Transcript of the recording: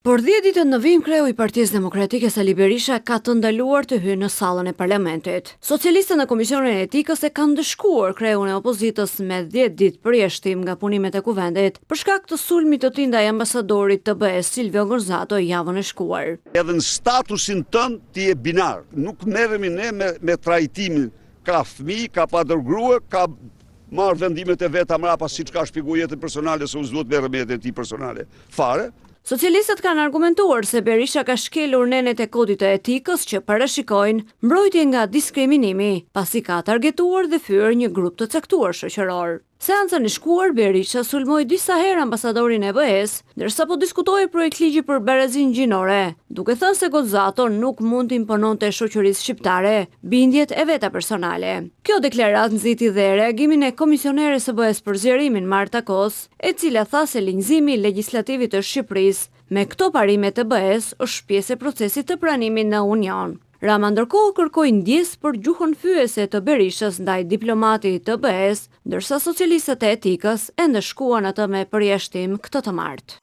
Për 10 ditët në vijim kreu i Partisë Demokratike Sali Berisha ka të ndaluar të hyjë në sallën e parlamentit. Socialistët në Komisionin e Etikës e kanë ndëshkuar kreun e opozitës me 10 ditë përjashtim nga punimet e Kuvendit, për shkak të sulmit të tij ndaj ambasadorit të BE-së Silvio Gonzato javën e shkuar. Edhe në statusin tënd ti je binar. Nuk merremi ne me me trajtimin ka fëmijë, ka patur grua, ka marrë vendimet e veta mrapa siç ka shpjeguar jetën personale se unë s'duhet të merrem me jetën e tij personale fare. Socialistët kanë argumentuar se Berisha ka shkelur nenet e Kodit të Etikës që parashikojnë mbrojtje nga diskriminimi, pasi ka targetuar dhe fyer një grup të caktuar shoqëror. Seancën e shkuar, Berisha sulmoi disa herë ambasadorin e BE-së, ndërsa po diskutohej projektligji për barazinë gjinore, duke thënë se Gonzato nuk mund t'i impononte shoqërisë shqiptare bindjet e veta personale. Kjo deklaratë nxiti dhe reagimin e komisioneres së BE-së për zgjerimin, Marta Kos, e cila tha se linjëzimi i legjislativit të Shqipërisë me këto parime të BE-së është pjesë e procesit të pranimit në Union. Rama ndërkohë kërkoi ndjesë për gjuhën fyese të Berishës ndaj diplomatit të BE-së, ndërsa socialistët e etikës e ndëshkuan atë me përjashtim këtë të martë.